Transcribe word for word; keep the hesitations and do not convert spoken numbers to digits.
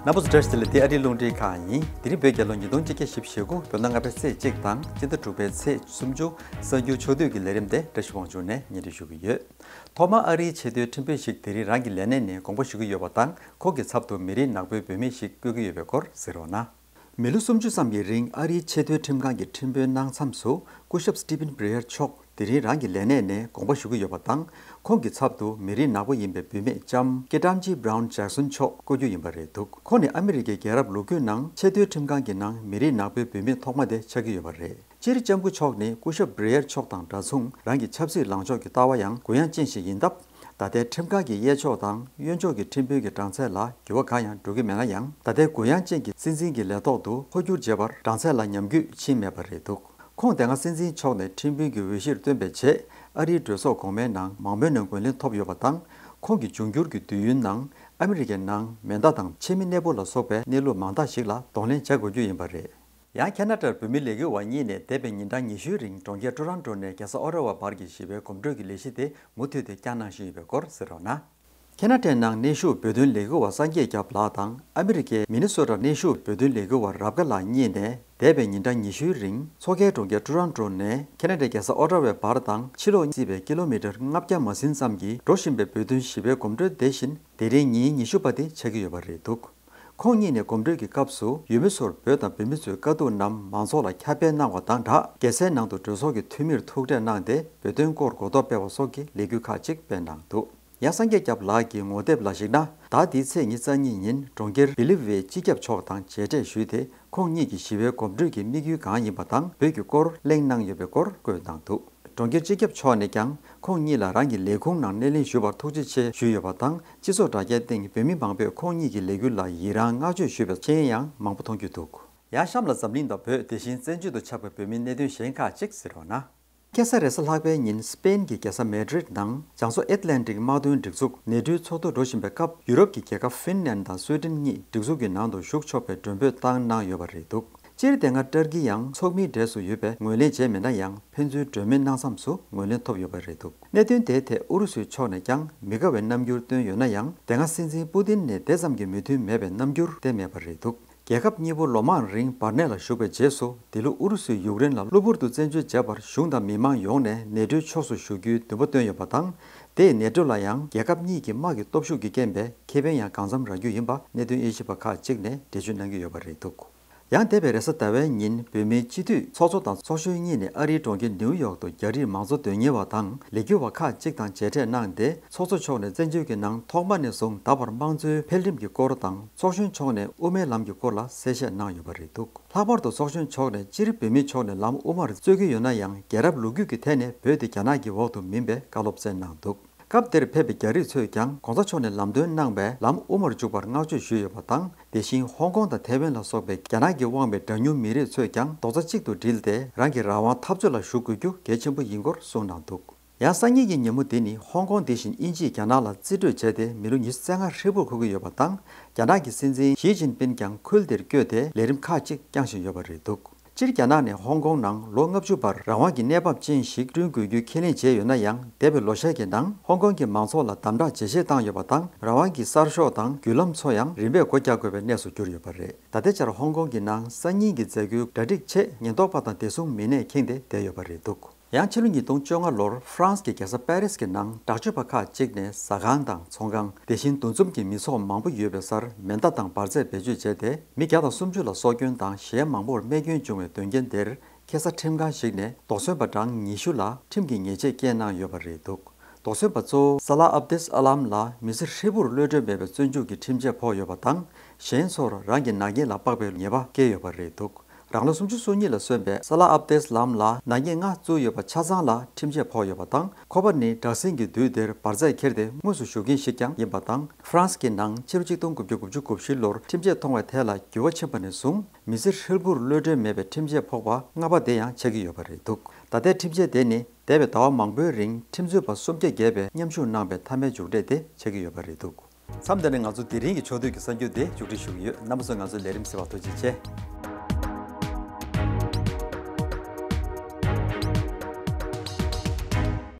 རྣམ་པ་ཚོ་བཀྲ་ཤིས་བདེ་ལེགས། འདི་ཨ་རིའི་རླུང་འཕྲིན་ཁང་ཡིན། དེ་རིང་བོད་རྒྱལ་ལོ་ཉིས་སྟོང་ཆིག་བརྒྱ་བཞི་བཅུ་ཞེ་དགུ། བོད་ཟླ་ལྔ་པའི་ཚེས་གཅིག་དང་། སྤྱི་ཟླ་དྲུག་པའི་ཚེས་སུམ་ཅུ། གསར་འགྱུར་ཕྱོགས་བསྡུས་ཀྱི་ལས་རིམ་དེ་བཀྲ་ཤིས་དབང་ཕྱུག་ནས་སྙན་སྒྲོན་ཞུ་གི་ཡོད། ཐོག་མར་ཨ་རིའི་ཆེས་མཐོའི་ཁྲིམས་དཔོན་ཞིག་དེ་རིང་རང་གི་ལས་གནས་ནས་དགོངས་པ་ཞུ་གི་ཡོད་པ་དང་། ཁོང་གི་ཚབ་ཏུ་མི་རིགས་ནག་པོའི་བུད་མེད་ཞིག་བསྐོ་གི་ཡོད་པའི་སྐོར་གཟིགས་རོགས་གནང་། མི་ལོ་སུམ་ཅུ་ཙམ་གྱི་རིང་ཨ་རིའི་ཆེས་མཐོའི་ཁྲིམས་ཁང་གི་ཁྲིམས་དཔོན་གནང་མཚམས་སུ། སྐུ་ཞབས་Stephen Breyer་མཆོག་དེ་རིང་རང་གི་ལས་གནས་ནས་དགོངས་པ་ཞུ་གི་ཡོད་པ་དང་། ཁོང་གི་ཚབ་ཏུ་མི་རིགས་ནག་པོ་ཡིན་པའི་བུད་མེད་ལྕམ་Ketanji Brown Jackson་མཆོག་བསྐོ་རྒྱུ་ཡིན་པ་རེད་འདུག་ཁོང་ནི་ཨ་མི་རི་ཀའི་རྒྱལ་རབས་ལོ་རྒྱུས་ནང་ཆེས་མཐོའི་ཁྲིམས་ཁང་གི་ནང་མི་རིགས་ནག་པོའི་བུད་མེད་ཐོག་མ་དེ་ཆགས་ཀྱི་ཡོད་པ་རེད། སྤྱིར་ལྕམ་སྐུ་མཆོག་ནི་སྐུ་ཞབས་Breyer་མཆོག་དང་འདྲ་མཚུངས། རང་གི་ཆབ་སྲིད་ལངས་ཕྱོགས་ཀྱི་ལྟ་བ་ཡང་གུ་ཡངས་ཅན་ཞིག་ཡིན་སྟབས། ད་ལྟའི་ཁྲིམས་ཁང་གི་གཡས་ཕྱོགས་དང་གཡོན་ཕྱོགས་ཀྱི་ཁྲིམས་དཔོན་གྱི་གྲངས་ཚད་ལ་འགྱུར་བ་གང་ཡང་འགྲོ་གི་མེད་ན་ཡང་། ད་ལྟའི་གུ་ཡངས་ཅན་གྱི་སྲིད་འཛིན་གྱི་ལས་ཐོག་ཏུ་འཕོ་འགྱུར་བྱས་པར་གྲངས་ཚད་ལ་ཉམས་རྒུད་ཕྱིན་མེད་པ་རེད་འདུག་ཁོང་དེ་སྔ་སྲིད་འཛིན་མཆོག་ནས་ཁྲིམས་དཔོན་གྱི་འོས་གཞིར་བཏོན་པའི་རྗེས། ཨ་རིའི་གྲོས་ཚོགས་གོང་མའི་ནང་མང་མོས་ནས་ངོས་ལེན་ཐོབ་ཡོད་པ་དང་། ཁོང་གི་འབྱུང་འགྱུར་གྱི་དུས་ཡུན་ནང་ཨ་མི་རི་ཀའི་ནང་མེ་མདའ་དང་ཕྱི་མི་གནས་སྤོ་ལ་སོགས་པའི་གནས་ལུགས་མང་དག་ཞིག་ལ་གདོང་ལེན་བྱ་དགོས་རྒྱུ་ཡིན་པ་རེད། ཡང་ཁེ་ན་ཌར་བོད་མི་ལས་འགུལ་བ་གཉིས་ནས་འདས་པའི་ཉིན་གྲངས་ཉི་ཤུའི་རིང་གྲོང་ཁྱེར་ཊོ་རོན་ཊོ་ནས་རྒྱལ་ས་ཨོ་ཊ་ཝ་བར་གྱི་ཞི་བའི་གོམ་བགྲོད་ཀྱི་ལས་གཞི་དེ་མུ་མཐུད་དེ་བསྐྱངས་གནང་བཞིན་ཡོད་པའི་སྐོར་གཟིགས་རོགས་གནང་། ཁེ་ན་ཌའི་ནང་གནས་བཞུགས་བོད་དོན་ལས་འགུལ་བ་སངས་རྒྱས་སྐྱབས་ལགས་དང་། ཨ་མི་རི་ཀའི་མི་ནི་སོ་ཊ་གནས་བཞུགས་བོད་དོན་ལས་འགུལ་བ་རབ་དགའ་ལགས་གཉིས་ནས་འདས་པའི་ཉིན་གྲངས་ཉི་ཤུའི་རིང་མཚོ་ཁའི་གྲོང་ཁྱེར་ཊོ་རོན་ཊོ་ནས་ཁེ་ན་ཌའི་རྒྱལ་ས་ཨོ་ཊ་ཝའི་བར་དང་ཕྱི་ལོགས་སྲིད་པའི་ཀི་ལོ་མི་ཊར་ལྔ་བརྒྱ་མ་ཟིན་ཙམ་གྱི་འགྲོ་བཞིན་པའི་བོད་དོན་ཞི་བའི་གོམ་བགྲོད་དེ་བཞིན་དེ་རིང་ཉིན་ཉི་ཤུ་པ་དེ་ཆགས་ཀྱི་ཡོད་པ་རེད་འདུག་ཁོང་གཉིས་ནས་གོམ་བགྲོད་ཀྱི་སྐབས་སུ་ཡུལ་མི་ཚོར་བོད་དང་བོད་མི་ཚོའི་དཀའ་སྡུག་རྣམས་མང་ཚོགས་ལ་ཁྱབ་སྤེལ་གནང་བ་དང་སྦྲགས། རྒྱལ་སའི་ནང་དུ་གྲོས་ཚོགས་ཀྱི་འཐུས་མིར་ཐུག་འཕྲད་གནང་སྟེ་བོད་དོན་སྐོར་གོ་རྟོགས་སྤེལ་བ་སོགས་ཀྱི་ལས་འགུལ་ཁག་ཅིག་སྤེལ་གནང་འདུག་ཡང་སངས་རྒྱས་སྐྱབས་ལགས་ཀྱི་ངོ་དེབ་ལ་གཞིགས་ན། ཟླ་འདིའི་ཚེས་ཉི་ཤུ་རྩ་གཉིས་ཉིན་གྲོང་ཁྱེར་བི་ལི་ཝའི་སྤྱི་ཁྱབ་མཆོག་དང་མཇལ་འཕྲད་ཞུས་ཏེ། ཁོང་གཉིས་ཀྱིས་ཞི་བའི་གོམ་བགྲོད་ཀྱི་དམིགས་ཡུལ་གང་ཡིན་པ་དང་བོད་ཀྱི་སྐོར་གླེང་གནང་ཡོད་པའི་སྐོར་བཀོད་གནང་འདུག་གྲོང་ཁྱེར་སྤྱི་ཁྱབ་མཆོག་ནས་ཀྱང་ཁོང་གཉིས་ལ་རང་གི་ལས་ཁུངས་ནང་སྣེ་ལེན་ཞུས་པར་ཐུགས་རྗེ་ཆེ་ཞུས་ཡོད་པ་དང་། སྤྱི་ཚོགས་དྲ་རྒྱའི་སྟེང་བོད་མི་མང་པོས་ཁོང་གཉིས་ཀྱི་ལས་འགུལ་ལ་ཡི་རངས་བསྔགས་བརྗོད་ཞུས་པའི་མཆན་ཡང་མང་པོ་མཐོང་རྒྱུ་འདུག་ཡང་གཤམ་ལ་འཛམ་གླིང་དང་བོད། དེ་བཞིན་བཙན་བྱོལ་དུ་ཆགས་པའི་བོད་མིའི་གནད་དོན་གཞན་ཁག་ཅིག་གཟིགས་རོགས་གནང་། ཁ་སང་རེས་གཟའ་ལྷག་པའི་ཉིན་སི་པེན་གྱི་རྒྱལ་ས་མེ་ཌི་རིད་ནང་རྒྱ་མཚོ་ཨེཊ་ལན་ཊིག་དམག་དོན་སྒྲིག་འཛུགས་ནེ་ཊོའི་ཚོགས་འདུ་འགྲོ་བཞིན་པའི་སྐབས། ཡུ་རོབ་ཀྱི་རྒྱལ་ཁབ་ཧྥིན་ལན་དང་སུའེ་ཏེན་གཉིས་སྒྲིག་འཛུགས་ཀྱི་ནང་དུ་ཞུགས་ཆོག་པའི་མགྲོན་འབོད་བཏང་གནང་ཡོད་པ་རེད་འདུག་སྤྱིར་དེ་སྔ་ཏར་ཀི་ཡང་ཚོགས་མིའི་གྲས་སུ་ཡོད་པས་ངོས་ལེན་བྱས་མེད་ན་ཡང་། ཕན་ཚུན་མགྲོན་མོལ་གནང་མཚམས་སུ་ངོས་ལེན་ཐོབ་ཡོད་པ་རེད་འདུག་གནད་དོན་དེའི་ཐད་ཨུ་རུ་སུའི་ཕྱོགས་ནས་ཀྱང་མི་དགའ་བའི་རྣམ་འགྱུར་བཏོན་ཡོད་ན་ཡང་། དེ་སྔ་སྲིད་འཛིན་པུ་ཏིན་ནས་དེ་ཙམ་གྱི་མོས་མཐུན་མེད་པའི་རྣམ་འགྱུར་བསྟན་མེད་པ་རེད་འདུག་རྒྱལ་ཁབ་གཉིས་པོ་ལོ་མང་རིང་བར་གནས་ལ་བཞུགས་པའི་རྗེས་སུ། འདི་ལོ་ཨུ་རུ་སུས་ཡུཀ་རེན་ལ་གློ་བུར་དུ་བཙན་བྱོལ་བྱས་པར་གཞུང་དང་མི་མང་ཡོངས་ནས་ནེ་ཊོའི་ཕྱོགས་སུ་ཞུགས་རྒྱུའི་འདུན་པ་བཏོན་ཡོད་པ་དང་། དེས་ནེ་ཊོ་ལ་ཡང་རྒྱལ་ཁབ་གཉིས་ཀྱི་དམག་གི་སྟོབས་ཤུགས་ཀྱི་རྐྱེན་པས་ཁེ་ཕན་ཡང་གང་འཚམ་རག་རྒྱུ་ཡིན་པ་གནད་དོན་དབྱེ་ཞིབ་པ་ཁག་ཅིག་ནས་འགྲེལ་བརྗོད་གནང་གི་ཡོད་པ་རེད་འདུག་ཡང་འདས་པའི་རེས་གཟའ་ཟླ་བའི་ཉིན་བོད་མིའི་སྤྱི་འཐུས་ཚོགས་གཙོ་དང་ཚོགས་གཞོན་གཉིས་ནས་ཨ་རིའི་གྲོང་ཁྱེར་ནིའུ་ཡོག་ཏུ་རྒྱ་རིགས་མང་གཙོ་དོན་གཉེར་བ་དང་ལས་འགུལ་བ་ཁག་ཅིག་དང་མཇལ་འཕྲད་གནང་སྟེ། ཚོགས་གཙོ་མཆོག་ནས་བཙན་བྱོལ་གྱི་ནང་ཐོག་མ་ནས་བཟུང་ད་བར་དམངས་གཙོའི་འཕེལ་རིམ་གྱི་སྐོར་དང་། ཚོགས་གཞོན་མཆོག་ནས་དབུ་མའི་ལམ་གྱི་སྐོར་ལ་གསལ་བཤད་གནང་ཡོད་པ་རེད་འདུག་ལྷག་པར་དུ་ཚོགས་གཞོན་མཆོག་ནས་སྤྱིར་བོད་མི་ཕྱོགས་ནས་ལམ་དབུ་མར་རྩོད་ཀྱི་ཡོད་ན་ཡང་། རྒྱལ་རབས་ལོ་རྒྱུས་ཀྱི་ཐད་ནས་བོད་དེ་རྒྱ་ནག་གི་འོག་ཏུ་མིན་པའི་བཀའ་སློབ་སྩལ་གནང་འདུག་སྐབས་དེར་ཕེབས་པའི་རྒྱ་རིགས་ཚོས་ཀྱང་གོང་ས་མཆོག་ནས་ལམ་སྟོན་གནང་བའི་ལམ་དབུ་མར་འཇུག་པར་བསྔགས་བརྗོད་ཞུས་ཡོད་པ་དང་། དེ་བཞིན་ཧོང་ཀོང་དང་ཐའེ་ཝན་ལ་སོགས་པའི་རྒྱ་ནག་གིས་དབང་བའི་གྲངས་ཉུང་མི་རིགས་ཚོས་ཀྱང་རྡོག་རྩ་གཅིག་ཏུ་བསྒྲིལ་ཏེ་རང་གི་རང་དབང་འཐབ་རྩོད་ལ་ཞུགས་དགོས་རྒྱུ་གལ་ཆེན་པོ་ཡིན་སྐོར་གསུངས་གནང་འདུག་ཡང་སང་ཉིན་གྱི་ཉིན་མོ་འདི་ནི་ཧོང་ཀོང་དེ་བཞིན་དབྱིན་ཇིས་རྒྱ་ནག་ལ་རྩིས་སྤྲོད་བྱས་ཏེ་མི་ལོ་ཉི་ཤུ་རྩ་ལྔ་ཧྲིལ་པོར་འཁོར་གྱི་ཡོད་པ་དང་། རྒྱ་ནག་གི་སྲིད་འཛིན་ཞི་ཅིན་ཕིན་ཀྱང་ཁུལ་དེར་བསྐྱོད་དེ་ལས་རིམ་ཁག་ཅིག་བསྐྱངས་བཞིན་ཡོད་པ་རེད་འདུག་སྤྱིར་རྒྱ་ནག་ནས་ཧོང་ཀོང་ནང་ལོ་ལྔ་བཅུ་བར་རང་དབང་གི་གནས་བབ་ཅན་ཞིག་བསྐྲུན་དགོས་རྒྱུའི་ཁས་ལེན་བྱས་ཡོད་ན་ཡང་། འདས་པའི་ལོ་ཤས་ཀྱི་ནང་ཧོང་ཀོང་གི་མང་ཚོགས་ལ་དམ་དྲག་ཇེ་ཆེར་བཏང་ཡོད་པ་དང་། རང་དབང་གི་གསར་ཤོག་དང་བརྒྱུད་ལམ་ཚོ་ཡང་རིམ་པས་སྒོ་རྒྱག་དགོས་པའི་གནས་སུ་གྱུར་ཡོད་པ་རེད། ད་ལྟའི་ཆར་ཧོང་ཀོང་གི་ནང་སང་ཉིན་གྱི་མཛད་སྒོའི་གྲ་སྒྲིག་ཆེད་ཉེན་རྟོག་པ་དང་བདེ་སྲུང་མི་སྣས་ཁེངས་ཏེ་བསྡད་ཡོད་པ་རེད་འདུག་ཡང་ཕྱི་ལོ་ཉིས་སྟོང་བཅོ་ལྔ་ལོར་ཧྥ་རན་སི་གི་རྒྱལ་ས་པེ་རིས་ཀྱི་ནང་དྲག་སྤྱོད་པ་ཁག་ཅིག་ནས་ཟ་ཁང་དང་ཚོང་ཁང་། དེ་བཞིན་འདུ་འཛོམས་ཀྱི་མི་ཚོགས་མང་པོ་ཡོད་པའི་སར་མེ་མདའ་དང་འབར་རྫས་བེད་སྤྱོད་བྱས་ཏེ། མི་བརྒྱ་དང་སུམ་ཅུ་ལ་སྲོག་སྐྱོན་དང་གཞན་མང་པོར་རྨས་སྐྱོན་བྱུང་བའི་དོན་རྐྱེན་དེར། ཁ་སང་ཁྲིམས་ཁང་ཞིག་ནས་དོགས་ཟོན་པ་གྲངས་ཉི་ཤུ་ལ་ཁྲིམས་ཀྱི་ཉེས་ཆད་བཀལ་གནང་ཡོད་པ་རེད་འདུག་དོགས་ཟོན་པ་གཙོ་བོ་ས་ལ་ཨབ་དེས་ཨ་ལམ་ལ་མི་ཚེ་ཧྲིལ་པོར་གློད་གྲོལ་མེད་པའི་བཙོན་འཇུག་གི་ཁྲིམས་ཆད་ཕོག་ཡོད་པ་དང་། གཞན་ཚོར་རང་གི་ནག་ཉེས་ལ་དཔག་པའི་ཉེས་པ་བཀལ་ཡོད་པ་རེད་འདུག་རང་ལོ་སུམ་ཅུ་སོ་གཉིས་ལ་སོན་པའི་ས་ལ་ཨབ་དེས་ལམ་ལ་ནག་ཉེས་ལྔ་བཙུགས་ཡོད་པ་ཆ་ཚང་ལ་ཁྲིམས་ཆད་ཕོག་ཡོད་པ་དང་། ཁོ་པ་ནི་དྲག་ཟིང་གི་དུས་དེར་འབར་རྫས་ཁྱེར་ཏེ་དངོས་སུ་བཞུགས་མཁན་ཞིག་ཀྱང་ཡིན་པ་དང་། ཧྥ་རན་སི་གི་ནང་ཕྱི་ལོ་ཆིག་སྟོང་དགུ་བརྒྱ་དགུ་བཅུ་གོ་བཞི་ལོར་ཁྲིམས་ཆད་མཐོང་བའི་ཐད་ལ་འགྱུར་བ་ཕྱིན་པ་ནས་བཟུང་། མི་ཚེ་ཧྲིལ་པོར་གློད་གྲོལ་མེད་པའི་ཁྲིམས་ཆད་ཕོག་པ་ལྔ་པ་དེ་ཡང་ཆགས་ཀྱི་ཡོད་པ་རེད་འདུག་ད་ལྟའི་ཁྲིམས་ཆད་དེ་ནི་འདས་པའི་ཟླ་བ་མང་པོའི་རིང་ཁྲིམས་རྩོད་པ་སུམ་བརྒྱ་བརྒལ་བས་མཉམ་ཞུགས་གནང་བའི་མཐའ་མའི་མཇུག་འབྲས་དེ་ཆགས་ཀྱི་ཡོད་པ་རེད་འདུག་མཚམས་འདི་ནས་ང་ཚོ་དེ་རིང་གི་ཕྱོགས་བསྡུས་ཀྱི་གསར་འགྱུར་དེ་མཇུག་སྒྲིལ་ཞུ་གི་ཡོད། རྣམ་པ་ཚོས་ང་ཚོའི་ལས་རིམ་གཟིགས་པར་ཐུགས་རྗེ་ཆེ།